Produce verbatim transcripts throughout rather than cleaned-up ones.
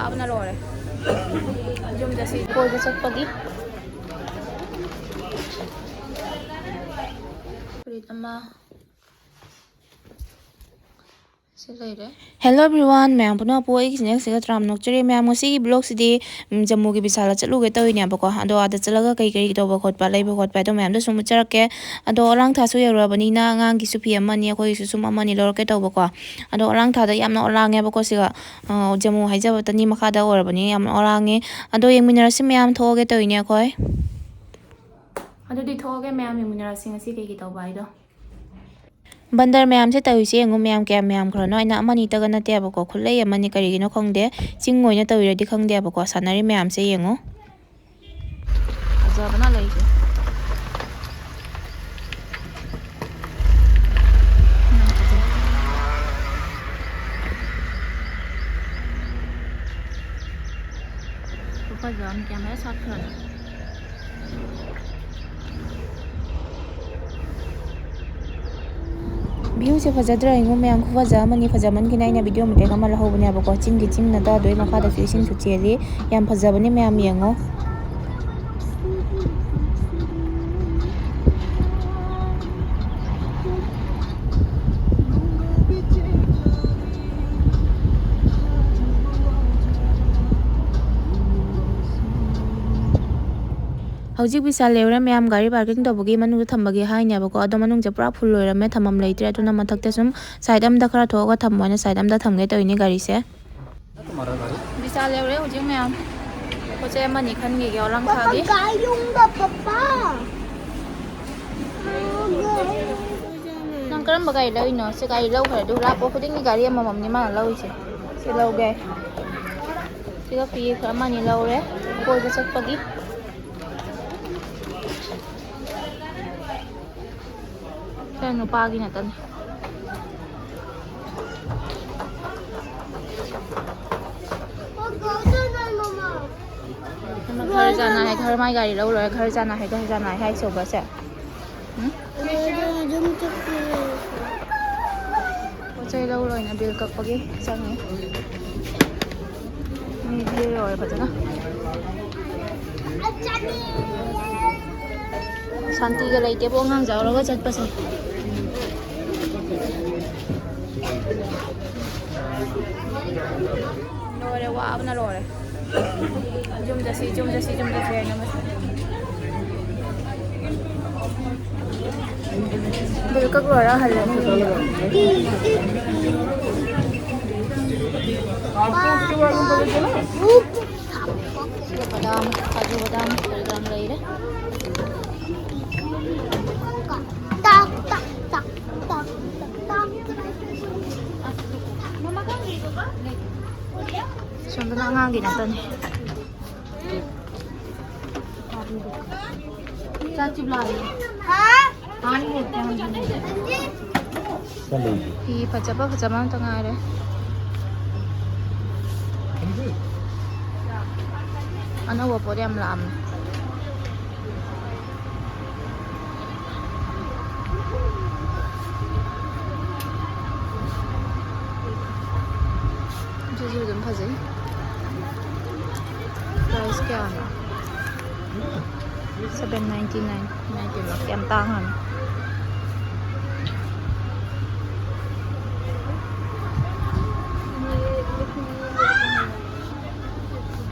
ꯑꯗꯨꯅ ꯂꯣꯏꯔꯦ꯫ ꯌꯨꯝꯗ ꯁꯤ ꯀꯣꯏꯕ ꯆꯠꯄꯒꯤ ꯐꯨꯔꯤꯠ ꯑꯃ ꯁꯤ ꯂꯩꯔꯦ꯫ Hello everyone, ꯃꯌꯥꯝ ꯄꯨꯝꯅꯃꯛꯄꯨ ꯑꯩꯒꯤ ꯆꯦꯅꯦꯜꯁꯤꯗ ꯇꯔꯥꯝꯅ ꯑꯣꯛꯆꯔꯤ꯫ ꯃꯌꯥꯝ, ꯉꯁꯤꯒꯤ ꯕ꯭ꯂꯣꯛꯁꯤꯗꯤ, ꯎꯝ, ꯖꯝꯃꯨꯒꯤ ꯕꯤꯁꯥꯜꯗ ꯆꯠꯂꯨꯒꯦ ꯇꯧꯔꯤꯅꯦꯕꯀꯣ꯫ ꯑꯗꯣ ꯑꯥꯗ ꯆꯠꯂꯒ ꯀꯩ ꯀꯔꯤ ꯇꯧꯕ ꯈꯣꯠꯄ, ꯂꯩꯕ ꯈꯣꯠꯄ, ꯑꯗꯣ ꯃꯌꯥꯝꯗꯣ ꯁꯨꯝ ꯎꯠꯆꯔꯛꯀꯦ꯫ ꯑꯗꯣ ꯑꯣꯂꯥꯡꯊꯥꯁꯨ ꯌꯧꯔꯛꯑꯕꯅꯤꯅ ꯑꯉꯥꯡꯒꯤꯁꯨ ꯐꯤ ꯑꯃꯅꯤ, ꯑꯩꯈꯣꯏꯒꯤꯁꯨ ꯁꯨꯝ ꯑꯃꯅꯤ ꯂꯧꯔꯛꯀꯦ ꯇꯧꯕꯀꯣ꯫ ꯑꯗꯣ ꯑꯣꯂꯥꯡꯊꯥꯗ ꯌꯥꯝꯅ ꯑꯣꯂꯥꯡꯉꯦꯕꯀꯣ ꯁꯤꯒ꯫ ꯑ, ꯖꯝꯃꯨ ꯍꯥꯏꯖꯕꯇꯅꯤ ꯃꯈꯥꯗ ꯑꯣꯏꯔꯕꯅꯤ, ꯌꯥꯝꯅ ꯑꯣꯂꯥꯡꯉꯦ꯫ ꯑꯗꯣ ꯌꯦꯡꯃꯤꯟꯅꯔꯁꯤ ꯃꯌꯥꯝ, ꯊꯣꯛꯑꯒꯦ ꯇꯧꯔꯤꯅꯦ ꯑꯩꯈꯣꯏ꯫ ꯑꯗꯨꯗꯤ ꯊꯣꯛꯑꯒꯦ ꯃꯌꯥꯝ, ꯌꯦꯡꯃꯤꯟꯅꯔꯁꯤ ꯉꯁꯤ ꯀꯩ ꯀꯩ ꯇꯧꯕ ꯍꯥꯏꯗꯣ꯫ ꯕꯟꯗꯔ ꯃꯌꯥꯝꯁꯦ ꯇꯧꯔꯤꯁꯦ ꯌꯦꯡꯉꯨ, ꯃꯌꯥꯝ ꯀꯌꯥꯝ ꯌꯥꯝꯈ꯭ꯔꯅꯣ꯫ ꯑꯩꯅ ꯑꯃꯅꯤꯇꯒ ꯅꯠꯇꯦꯕꯀꯣ, ꯈꯨꯠꯂꯩ ꯑꯃꯅꯤ, ꯀꯔꯤꯒꯤꯅꯣ ꯈꯪꯗꯦ, ꯆꯤꯡ ꯑꯣꯏꯅ ꯇꯧꯔꯤꯔꯗꯤ ꯈꯪꯗꯦꯕꯀꯣ, ꯁꯥꯟꯅꯔꯤ ꯃꯌꯥꯝꯁꯦ ꯌꯦꯡꯉꯨ꯫ ꯐꯖꯕꯅ ꯂꯩꯁꯦ꯫ ꯈꯨꯐꯖ ꯑꯃ, ꯀꯦꯃꯦꯔꯥ ꯁꯥꯠꯈ꯭ꯔꯅꯤ꯫ ꯚ꯭ꯌꯨꯁꯦ ꯐꯖꯗ꯭ꯔꯥ ꯌꯦꯡꯉꯨ ꯃꯌꯥꯝ, ꯈꯨꯐꯖ ꯑꯃꯅꯤ꯫ ꯐꯖꯃꯟꯈꯤꯅ ꯑꯩꯅ ꯚꯤꯗꯤꯑꯣ ꯃꯇꯦꯛ ꯑꯃ ꯂꯧꯍꯧꯕꯅꯦꯕꯀꯣ꯫ ꯆꯤꯡꯒꯤ ꯆꯤꯡ ꯅꯠꯇ ꯑꯗꯨꯒꯤ ꯃꯈꯥꯗꯁꯨ ꯏꯁꯤꯡꯁꯨ ꯆꯦꯜꯂꯤ꯫ ꯌꯥꯝ ꯐꯖꯕꯅꯤ ꯃꯌꯥꯝ, ꯌꯦꯡꯉꯣ꯫ ꯍꯧꯖꯤꯛ ꯕꯤꯁꯥꯜ ꯌꯧꯔꯦ ꯃꯌꯥꯝ, ꯒꯥꯔꯤ ꯄꯥꯔꯀꯤꯡ ꯇꯧꯕꯒꯤ ꯃꯅꯨꯡꯗ ꯊꯝꯕꯒꯤ ꯍꯥꯏꯅꯦꯕꯀꯣ, ꯑꯗꯣ ꯃꯅꯨꯡꯁꯦ ꯄꯨꯔꯥ ꯐꯨꯜ ꯑꯣꯏꯔꯝꯃꯦ, ꯊꯝꯐꯝ ꯂꯩꯇ꯭ꯔꯦ꯫ ꯑꯗꯨꯅ ꯃꯊꯛꯇ ꯁꯨꯝ ꯁꯥꯏꯠ ꯑꯝꯗ ꯈꯔ ꯊꯣꯛꯑꯒ ꯊꯝꯃꯣ ꯍꯥꯏꯅ ꯁꯥꯏꯠ ꯑꯝꯗ ꯊꯝꯒꯦ ꯇꯧꯔꯤꯅꯦ ꯒꯥꯔꯤꯁꯦ꯫ ꯕꯤꯁꯥꯜ ꯌꯧꯔꯦ ꯍꯧꯖꯤꯛ ꯃꯌꯥꯝ꯫ ꯄꯣꯠ ꯆꯩ ꯑꯃꯅꯤ ꯈꯟꯈꯤꯒꯦ ꯑꯣꯂꯥꯡ ꯊꯥꯒꯤ꯫ ꯄꯄꯥ, ꯀꯥꯏ ꯌꯨꯝꯗ, ꯄꯄꯥ? ꯅꯪ ꯀꯔꯝꯕ ꯒꯥꯔꯤ ꯂꯧꯔꯤꯅꯣ? ꯁꯤ ꯒꯥꯔꯤ ꯂꯧꯈ꯭ꯔꯦ꯫ ꯑꯗꯨ ꯂꯥꯛꯄ ꯈꯨꯗꯤꯡꯒꯤ ꯒꯥꯔꯤ ꯑꯃꯃꯝꯅꯤ ꯃꯥꯅ ꯂꯧꯔꯤꯁꯦ꯫ ꯁꯤ ꯂꯧꯒꯦ꯫ ꯁꯤꯒ ꯐꯤ ꯈꯔ ꯑꯃꯅꯤ ꯂꯧꯔꯦ꯫ ꯀꯣꯏꯕ ꯆꯠꯄꯒꯤ꯫ ꯁꯦ ꯅꯨꯄꯥꯒꯤ ꯉꯥꯛꯇꯅꯤ꯫ ꯈꯔ ꯆꯥꯅ ꯍꯥꯏ, ꯈꯔ ꯃꯥꯏ ꯒꯥꯔꯤ ꯂꯧ ꯂꯣꯏꯔꯦ, ꯈꯔ ꯆꯥꯅ ꯍꯥꯏ, ꯈꯔ ꯆꯥꯅ ꯍꯥꯏ ꯍꯥꯏꯁꯣꯕꯁꯦ꯫ ꯎꯝ? ꯄꯣꯠ ꯆꯩ ꯂꯧ ꯂꯣꯏꯅ ꯕꯤꯜ ꯀꯛꯄꯒꯤ ꯆꯪꯉꯤ꯫ ꯃꯤꯗꯤ ꯂꯣꯏꯔꯦ ꯐꯖꯅ꯫ ꯁꯥꯟꯇꯤꯒ ꯂꯩꯇꯦꯕꯣ ꯑꯉꯥꯡ ꯌꯥꯎꯔꯒ ꯆꯠꯄꯁꯦ꯫ ꯂꯣꯏꯔꯦ, ꯋꯥꯕꯅ ꯂꯣꯏꯔꯦ꯫ ꯌꯨꯝ ꯆꯠꯁꯤ, ꯌꯨꯝ ꯆꯠꯁꯤ, ꯌꯨꯝ ꯆꯠꯁꯤ ꯍꯥꯏꯅ ꯃꯁꯤ꯫ ꯕꯤꯜ ꯀꯛ ꯂꯣꯏꯔ ꯍꯜꯂꯅꯤ ꯌꯨꯝꯗ꯫ ꯕꯗꯥꯝ, ꯀꯥꯖꯨ ꯕꯗꯥꯝ ꯀꯔꯤ ꯀꯔꯥ ꯂꯩꯔꯦ꯫ ꯁꯣꯝꯗꯅ ꯑꯉꯥꯡꯒꯤ ꯉꯥꯛꯇꯅꯤ꯫ ꯐꯤ ꯐꯖꯕ ꯐꯖꯕ ꯉꯥꯛꯇ ꯉꯥꯏꯔꯦ꯫ ꯑꯅꯧꯕ ꯄꯣꯠ ꯌꯥꯝ ꯂꯥꯛꯑꯝꯃꯦ꯫ ꯁꯤꯁꯨ ꯑꯗꯨꯝ ꯐꯖꯩ꯫ ꯄ꯭ꯔꯥꯏꯁ ꯀꯌꯥꯅꯣ? Seven ninety nine. ꯏꯃꯥꯏ ꯄꯦꯝꯃ, ꯌꯥꯝ ꯇꯥꯡꯉꯝꯃꯦ꯫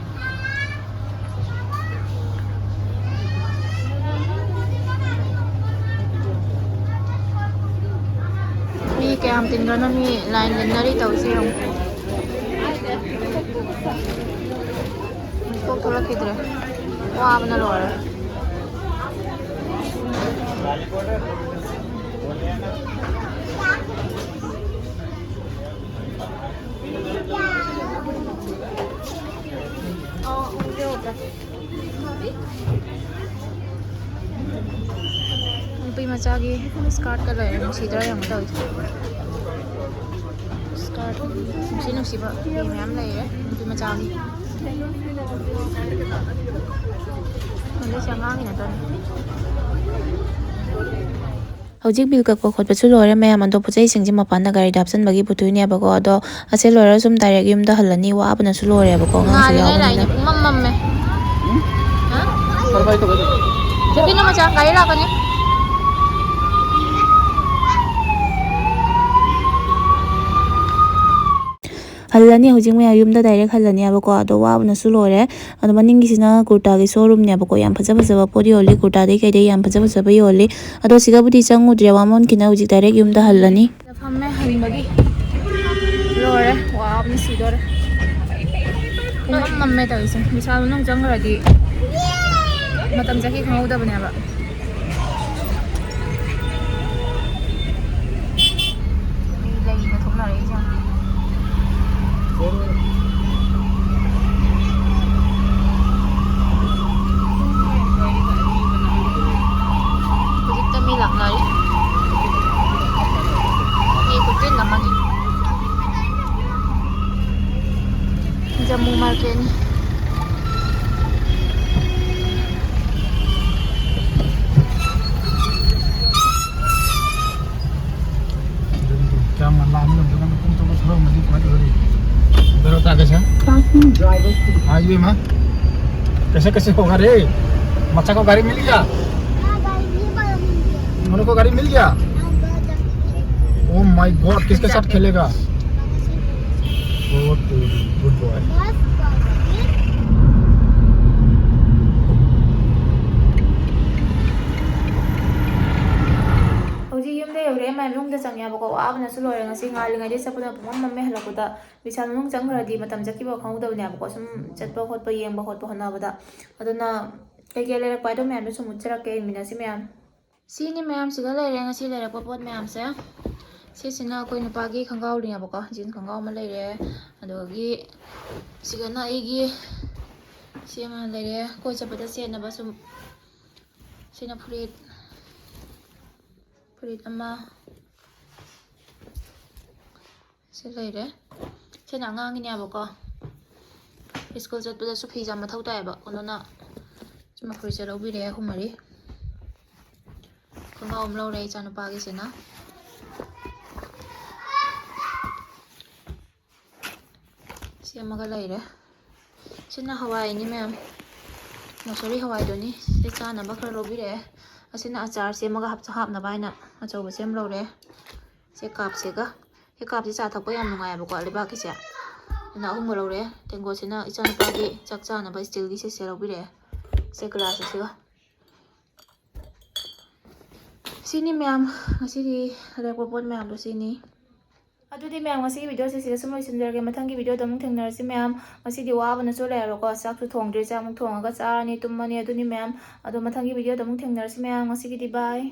ꯃꯤ ꯀꯌꯥꯝ ꯇꯤꯟꯗꯣꯏꯅꯣ? ꯃꯤ ꯂꯥꯏꯟ ꯂꯦꯡꯅꯔꯤ ꯇꯧꯔꯤꯁꯦ ꯌꯦꯡꯉꯨ꯫ ꯊꯣꯛ ꯊꯣꯛꯂꯛꯈꯤꯗ꯭ꯔꯦ꯫ ꯋꯥꯕꯅ ꯂꯣꯏꯔꯦ꯫ ꯅꯨꯄꯤ ꯃꯆꯥꯒꯤ ꯁ꯭ꯀꯔꯠꯀ ꯂꯩꯔꯦ, ꯅꯨꯡꯁꯤꯗ꯭ꯔꯥ ꯌꯦꯡꯉꯨ ꯇꯧꯔꯤꯁꯦ꯫ ꯁ꯭ꯀꯔꯠ ꯅꯨꯡꯁꯤ ꯅꯨꯡꯁꯤꯕ ꯐꯤ ꯃꯌꯥꯝ ꯂꯩꯔꯦ ꯅꯨꯄꯤ ꯃꯆꯥꯒꯤ꯫ ꯑꯗꯩꯁꯤ ꯑꯉꯥꯡꯒꯤ ꯅꯠꯇꯅ꯫ ꯍꯧꯖꯤꯛ ꯕꯤꯜ ꯀꯛꯄ ꯈꯣꯠꯄꯁꯨ ꯂꯣꯏꯔꯦ ꯃꯌꯥꯝ, ꯑꯗꯣ ꯄꯣꯠ ꯆꯩꯁꯤꯡꯁꯦ ꯃꯄꯥꯟꯗ ꯒꯥꯔꯤꯗ ꯍꯥꯞꯆꯤꯟꯕꯒꯤ ꯄꯨꯊꯣꯛꯏꯅꯦꯕꯀꯣ꯫ ꯑꯗꯣ ꯑꯁꯦ ꯂꯣꯏꯔꯒ ꯁꯨꯝ ꯗꯥꯏꯔꯦꯛ ꯌꯨꯝꯗ ꯍꯜꯂꯅꯤ, ꯋꯥꯕꯅꯁꯨ ꯂꯣꯏꯔꯦꯕꯀꯣ, ꯑꯉꯥꯡꯁꯨ ꯉꯥꯜꯂꯤꯉꯩ ꯂꯥꯏꯅꯤ, ꯌꯥꯎꯕꯅꯤꯅ꯫ ꯄꯨꯡꯃꯝ ꯃꯝꯃꯦ꯫ ꯍꯥ? ꯆꯠꯃꯤꯟꯅ ꯃꯆꯥ, ꯒꯥꯔꯤ ꯂꯥꯛꯀꯅꯤ꯫ ꯍꯜꯂꯅꯤ ꯍꯧꯖꯤꯛ ꯃꯌꯥꯝ ꯌꯨꯝꯗ ꯗꯥꯏꯔꯦꯛ ꯍꯜꯂꯅꯤ ꯍꯥꯏꯕꯀꯣ꯫ ꯑꯗꯣ ꯋꯥꯕꯅꯁꯨ ꯂꯣꯏꯔꯦ꯫ ꯑꯗꯣ ꯃꯅꯤꯡꯒꯤꯁꯤꯅ ꯀꯨꯔꯇꯥꯒꯤ ꯁꯣꯔꯨꯝꯅꯦꯕꯀꯣ꯫ ꯌꯥꯝ ꯐꯖ ꯐꯖꯕ ꯄꯣꯠ ꯌꯣꯜꯂꯤ, ꯀꯨꯔꯇꯥꯗꯩ ꯀꯩꯗꯩ ꯌꯥꯝ ꯐꯖ ꯐꯖꯕ ꯌꯣꯜꯂꯤ꯫ ꯑꯗꯣ ꯁꯤꯒꯕꯨꯗꯤ ꯆꯪꯉꯨꯗ꯭ꯔꯦ, ꯋꯥꯃꯟꯈꯤꯅ ꯍꯧꯖꯤꯛ ꯗꯥꯏꯔꯦꯛ ꯌꯨꯝꯗ ꯍꯜꯂꯅꯤ꯫ ꯐꯝꯃꯦ ꯍꯟꯕꯒꯤ꯫ ꯂꯣꯏꯔꯦ, ꯋꯥꯕꯅ ꯁꯤꯗꯣꯔꯦ꯫ ꯄꯨꯡꯃꯝ ꯃꯝꯃꯦ ꯇꯧꯔꯤꯁꯦ꯫ ꯕꯤꯁꯥꯜ ꯃꯅꯨꯡ ꯆꯪꯈ꯭ꯔꯗꯤ ꯃꯇꯝ ꯆꯠꯈꯤ ꯈꯪꯍꯧꯗꯕꯅꯦꯕ꯫ ꯃꯤ ꯂꯩꯒ ꯊꯣꯛꯅꯔꯛꯏꯁꯦ ꯌꯦꯡꯉꯣ꯫ ꯍꯧꯖꯤꯛꯇ ꯃꯤ ꯂꯥꯛꯅꯔꯤ꯫ ꯃꯤ ꯈꯨꯆꯤꯟ ꯑꯃꯅꯤ꯫ ꯖꯝꯃꯨ ꯃꯥꯔꯀꯦꯠꯅꯤ꯫ ꯀꯌꯥꯝ ꯉꯟꯅ ꯂꯥꯛꯑꯃꯤꯅꯣ? ꯅꯪ ꯄꯨꯡ ꯇꯔꯨꯛ ꯊꯣꯛꯂꯛꯑꯝꯃꯗꯤ ꯀꯃꯥꯏꯅ ꯇꯧꯗꯣꯔꯤ? ꯕꯥꯔꯣ ꯇꯥꯒꯦ ꯁꯦ꯫ ꯍꯥꯏ ꯏꯕꯦꯝꯃ, ꯀꯩꯁꯦ ꯀꯩꯁꯦ ꯍꯣꯒꯥ ꯔꯦ? ꯃꯆꯥ ꯀꯣ ꯒꯥꯔꯤ ꯃꯤꯜ ꯒꯌꯥ? ꯎꯟꯍꯣ ꯀꯣ ꯒꯥꯔꯤ meal Gaya? Oh my God, किसके साथ खेलेगा? बहुत गुड बॉय। ꯍꯧꯖꯤꯛ ꯌꯨꯝꯗ ꯌꯧꯔꯦ, ꯃꯌꯥꯝ ꯌꯨꯝꯗ ꯆꯪꯉꯦꯕꯀꯣ꯫ ꯋꯥꯕꯅꯁꯨ ꯂꯣꯏꯔꯦ ꯉꯁꯤ, ꯉꯥꯜꯂꯤꯉꯩꯗꯩ ꯆꯠꯄꯗ ꯄꯨꯡꯃꯝ ꯃꯝꯃꯦ ꯍꯜꯂꯛꯄꯗ꯫ ꯕꯤꯁꯥꯜ ꯃꯅꯨꯡ ꯆꯪꯈ꯭ꯔꯗꯤ ꯃꯇꯝ ꯆꯠꯈꯤꯕ ꯈꯪꯍꯧꯗꯕꯅꯦꯕꯀꯣ, ꯁꯨꯝ ꯆꯠꯄ ꯈꯣꯠꯄ ꯌꯦꯡꯕ ꯈꯣꯠꯄ ꯍꯣꯠꯅꯕꯗ꯫ ꯑꯗꯨꯅ ꯀꯩꯀꯩ ꯂꯩꯔꯛꯄ ꯍꯥꯏꯗꯣ ꯃꯌꯥꯝꯗꯣ ꯁꯨꯝ ꯎꯠꯆꯔꯛꯀꯦ, ꯌꯦꯡꯃꯤꯟꯅꯁꯤ ꯃꯌꯥꯝ꯫ ꯁꯤꯅꯤ ꯃꯌꯥꯝ, ꯁꯤꯗ ꯂꯩꯔꯦ ꯉꯁꯤ ꯂꯩꯔꯛꯄ ꯄꯣꯠ ꯃꯌꯥꯝꯁꯦ꯫ ꯁꯤꯁꯤꯅ ꯑꯩꯈꯣꯏ ꯅꯨꯄꯥꯒꯤ ꯈꯣꯡꯒ꯭ꯔꯥꯎꯅꯦꯕꯀꯣ, ꯖꯤꯟꯁ ꯈꯣꯡꯒ꯭ꯔꯥꯎ ꯑꯃ ꯂꯩꯔꯦ꯫ ꯑꯗꯨꯗꯒꯤ ꯁꯤꯒꯅ ꯑꯩꯒꯤ ꯁꯤ ꯑꯃ ꯂꯩꯔꯦ, ꯀꯣꯏ ꯆꯠꯄꯗ ꯁꯦꯠꯅꯕ ꯁꯨꯝ꯫ ꯁꯤꯅ ꯐꯨꯔꯤꯠ, ꯐꯨꯔꯤꯠ ꯑꯃ꯫ ꯁꯤ ꯂꯩꯔꯦ꯫ ꯁꯤꯅ ꯑꯉꯥꯡꯒꯤꯅꯦꯕꯀꯣ꯫ ꯁ꯭ꯀꯨꯜ ꯆꯠꯄꯗꯁꯨ ꯐꯤꯁꯦ ꯌꯥꯝ ꯃꯊꯧ ꯇꯥꯏꯌꯦꯕ꯫ ꯑꯗꯨꯅ ꯁꯤ ꯃꯈꯣꯏꯁꯦ ꯂꯧꯕꯤꯔꯦ ꯑꯍꯨꯝ ꯃꯔꯤ꯫ ꯈꯣꯡꯒ꯭ꯔꯥꯎ ꯑꯃ ꯂꯧꯔꯦ ꯏꯆꯥꯅꯨꯄꯥꯒꯤꯁꯤꯅ꯫ ꯁꯦꯝꯃꯒ ꯂꯩꯔꯦ꯫ ꯁꯤꯅ ꯍꯋꯥꯏꯅꯤ ꯃꯌꯥꯝ, ꯃꯁꯨꯔꯤ ꯍꯋꯥꯏꯗꯨꯅꯤ꯫ ꯁꯤ ꯆꯥꯅꯕ ꯈꯔ ꯂꯧꯕꯤꯔꯛꯑꯦ꯫ ꯑꯁꯤꯅ ꯑꯆꯥꯔ ꯁꯦꯝꯃꯒ ꯍꯥꯞ-, ꯍꯥꯞꯅꯕ ꯍꯥꯏꯅ ꯑꯆꯧꯕꯁꯦ ꯑꯃ ꯂꯧꯔꯦ꯫ ꯁꯤ ꯀꯥꯞꯁꯤꯒ, ꯁꯤ ꯀꯥꯞꯁꯤ ꯆꯥ ꯊꯛꯄ ꯌꯥꯝ ꯅꯨꯡꯉꯥꯏꯌꯦꯕꯀꯣ, ꯂꯩꯕꯥꯛꯀꯤꯁꯦ꯫ ꯑꯗꯨꯅ ꯑꯍꯨꯝꯒ ꯂꯧꯔꯦ꯫ ꯇꯦꯡꯀꯣꯠꯁꯤꯅ ꯏꯆꯥꯅꯨꯄꯥꯒꯤ ꯆꯥꯛ ꯆꯥꯅꯕ ꯏꯁꯇꯤꯜꯒꯤ ꯁꯤꯁꯦ ꯂꯧꯕꯤꯔꯛꯑꯦ꯫ ꯁꯤ ꯒ꯭ꯂꯥꯁ ꯑꯁꯤꯒ꯫ ꯁꯤꯅꯤ ꯃꯌꯥꯝ, ꯉꯁꯤꯒꯤ ꯂꯩꯔꯛꯄ ꯄꯣꯠ ꯃꯌꯥꯝꯗꯣ ꯁꯤꯅꯤ꯫ ꯑꯗꯨꯗꯤ ꯃꯌꯥꯝ, ꯉꯁꯤꯒꯤ ꯚꯤꯗꯤꯑꯣꯁꯦ ꯁꯤꯗ ꯁꯨꯝ ꯂꯣꯏꯁꯤꯟꯖꯔꯒꯦ꯫ ꯃꯊꯪꯒꯤ ꯚꯤꯗꯤꯑꯣꯗ ꯑꯃꯨꯛ ꯊꯦꯡꯅꯔꯁꯤ ꯃꯌꯥꯝ꯫ ꯉꯁꯤꯗꯤ ꯋꯥꯕꯅꯁꯨ ꯂꯩꯔꯔꯣꯏꯀꯣ, ꯆꯥꯛꯁꯨ ꯊꯣꯡꯗ꯭ꯔꯤ, ꯆꯥꯛ ꯑꯃꯨꯛ ꯊꯣꯡꯉꯒ ꯆꯥꯔꯅꯤ, ꯇꯨꯝꯃꯅꯤ꯫ ꯑꯗꯨꯅꯤ ꯃꯌꯥꯝ, ꯑꯗꯣ ꯃꯊꯪꯒꯤ ꯚꯤꯗꯤꯑꯣꯗ ꯑꯃꯨꯛ ꯊꯦꯡꯅꯔꯁꯤ ꯃꯌꯥꯝ꯫ ꯉꯁꯤꯒꯤꯗꯤ bye꯫